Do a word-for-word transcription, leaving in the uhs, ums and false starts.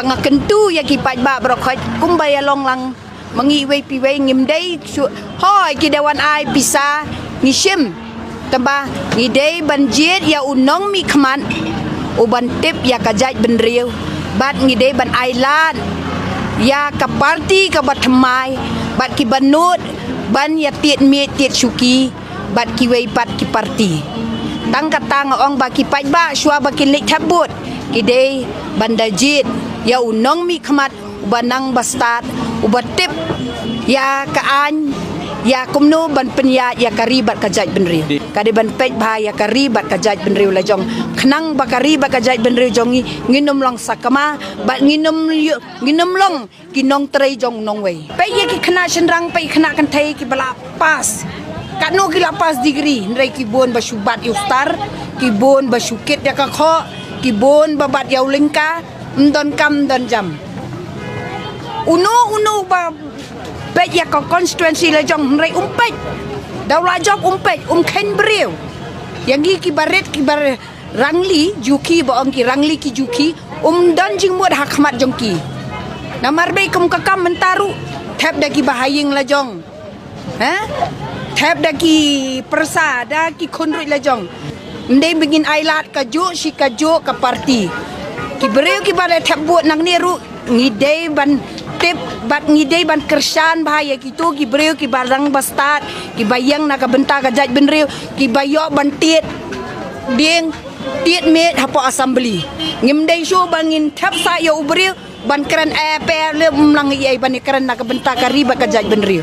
Nga kyntu ïa ki paidbah baroh khoit kumba ïa long lang ma ngi iwei pa iwei, ngim dei shu hoi ki dei wan ai pisa ngi shim. Tangba ngi dei ban jied ïa u nongmihkhmat u ban tip ïa ka jaitbynriew, bad ngi dei ban ailad ïa ka parti kaba thymmai, bad kiba nud ban ïa tied miej tied shuki bad kiwei pat ki parti. Tang kata nga ong ba ki paidbah shuwa ba kin leit thep vote, ki dei ban da jied ïa u nongmihkhmat uba nang ba stad, uba tip ïa ka aiñ, ïa kumno ban pynïaid ïa ka ri bad ka jaitbynriew. Ka dei ban peit bha ïa ka ri bad ka jaitbynriew la jong, khnang ba ka ri bad ka jaitbynriew jong ngi ngin ym long sakma, bad ngin ym ïoh, ngin ym long ki nongtrei jong nongwei. Peit ïa ki khynnah shynrang, peit khynnah kynthei kiba la pass. Katno ki la pass degree, hynrei ki bun ba shu bat ïa u star, ki bun ba shu kit ïa ka khoh, ki bun ba bat ïa u lyngka, ym don kam ym don jam. Uno uno ba peit ïa ka constituency la jong, hynrei um peit. Da u la jop um peit, um kheiñ briew. Ïa ngi kiba rit kiba rangli juki, ba ong ki rangli ki juki, um don jingmut ha khmat jong ki. Namar ba kum ka kam mynta ruh, thep da kiba ha ïing la jong. Ha? Thep da ki pyrsa, da ki khun ruh la jong. Ym dei ba ngin ailad kajuh shi kajuh ka parti. Ki briew kiba da thep vote nangne ruh, ngi dei ban tip bad ngi dei ban kyrshan bha ïa kito ki briew kiba rang ba stad, kiba ïeng na ka bynta ka jaitbynriew, kiba ïoh ban tied dieng tied miej hapoh assembly. Ngim dei shuh ba ngin thep sa ïa u briew ban kren eh pe le ym lang ei ei ban kren na ka bynta ka ri bad ka jaitbynriew.